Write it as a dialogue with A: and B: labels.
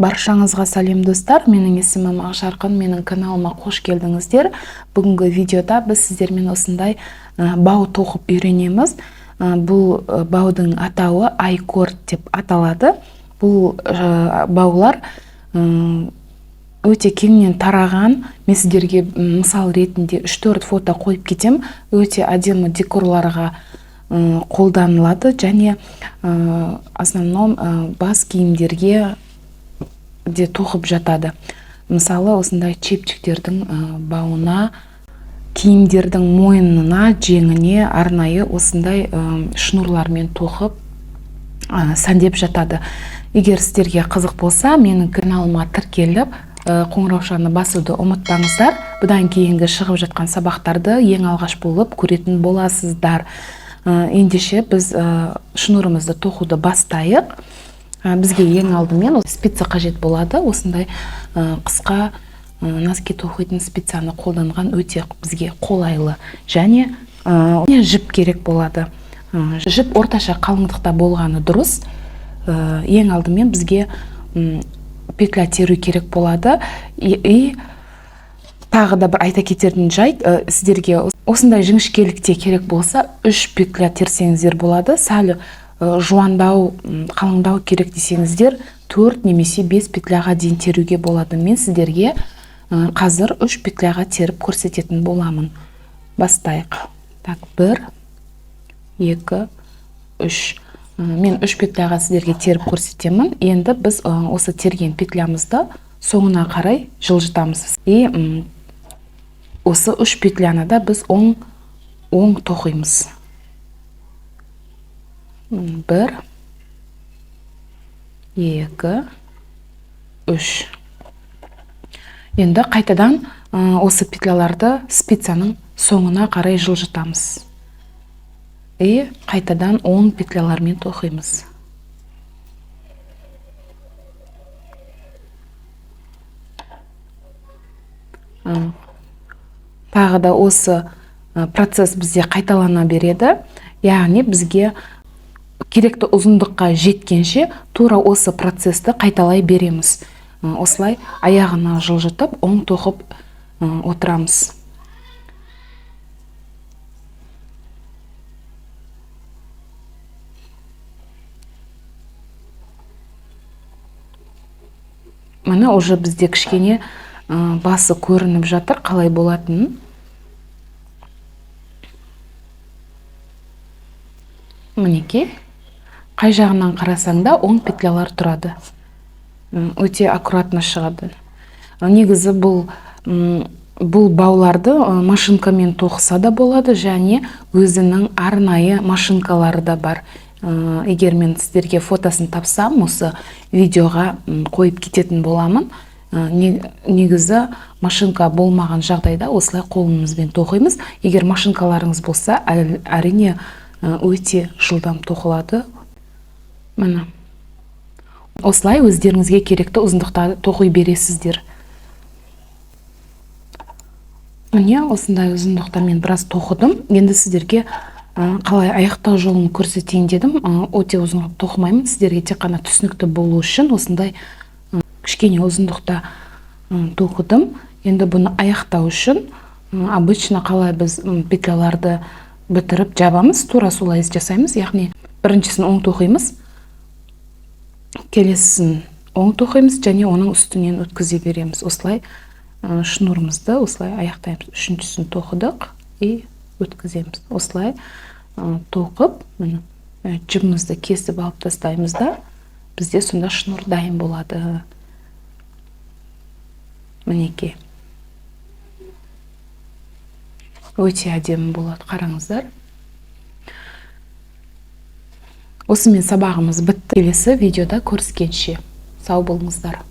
A: Баршаңызға сәлем, достар! Менің есімім Ақжарқын, менің каналыма қош келдіңіздер. Бүгінгі видеода біз сіздермен осындай бау тоқып үйренеміз. Бұл баудың атауы i-cord деп аталады. Бұл баулар өте кеңінен тараған. Мен сіздерге мысал ретінде 3-4 фото қойып кетем. Өте әдемі декорларға қолданылады және основном бас киімдерге де тоқып жатады. Мысалы, осындай чепчиктердің бауына, киімдердің мойнына, жеңіне арнайы осындай шнурлармен тоқып, сәндеп жатады. Егер сіздерге қызық болса, менің каналыма тіркеліп, қоңыраушаны басуды ұмытпаңыздар. Бұдан кейінгі шығып жатқан сабақтарды ең алғаш болып көретін боласыздар. Ендеше біз шнурымызды тоқуды бастайық. Бізге ең алдымен спица қажет болады. Осындай қысқа носки тоқитын спицаны қолданған өте бізге қолайлы. Және жіп керек болады. Жіп орташа қалыңдықта болғаны дұрыс. Ең алдымен бізге петля теру керек болады. И тағы да бір айта кететін жайт, сіздерге осындай жіңішкелікте керек болса, 3 петля терсеңіздер болады. Сәл жуандау, қалыңдау керек десеңіздер, 4 немесе 5 петляға дейін теруге болады. Мен сіздерге қазір 3 петляға теріп көрсететін боламын. Бастайық. Так, 1, 2, 3. Мен 3 петляға сіздерге теріп көрсетемін. Енді біз осы терген петлямызды соңына қарай жылжытамыз. И осы 3 петляны да біз оң тоқимыз. 1, 2, 3. Енді қайтадан осы петляларды спицаның соңына қарай жылжытамыз. И қайтадан оң петлялармен тоқимыз. Тағы да осы процесс бізде қайталана береді. Яғни бізге керекті ұзындыққа жеткенше тура осы процесті қайталай береміз. Осылай аяғына жылжытып, оң тоқып отырамыз. Міне, уже бізде кішкене басы көрініп жатыр, қалай болатынын. Мінекей, қай жағынан қарасаң да оң петлялар тұрады. Өте аккуратно шығады. Негізі бұл бауларды машинкамен тоқыса да болады, және өзінің арнайы машинкалары да бар. Егер мен сіздерге фотосын тапсам, осы видеоға қойып кететін боламын. Негізі машинка болмаған жағдайда осылай қолымызбен тоқимыз. Егер машинкаларыңыз болса, әрине, өте жылдам тоқылады. Міне, осылай өздеріңізге керекті ұзындықта тоқи бересіздер. Міне, осындай ұзындықта мен біраз тоқыдым. Енді сіздерге қалай аяқтау жолын көрсетейін дедім. Өте ұзын қылып тоқымаймын, сіздерге тек қана түсінікті болу үшін осындай кішкене ұзындықта тоқыдым. Енді бұны аяқтау үшін, обычно қалай біз петляларды бітіріп жабамыз, тура солай жасаймыз. Яғни біріншісін оң тоқимыз, келесісін оң тоқимыз және оның үстінен өткізе береміз. Осылай шнурымызды осылай аяқтаймыз. Үшіншісін тоқыдық и өткіземіз. Осылай тоқып, міне, жібімізді кесіп алып тастаймыз да, бізде сонда шнур дайын болады. Мінекей, өте әдемі болады, қараңыздар. Осымен сабағымыз бітті. Келесі видеода көріскенше сау болыңыздар.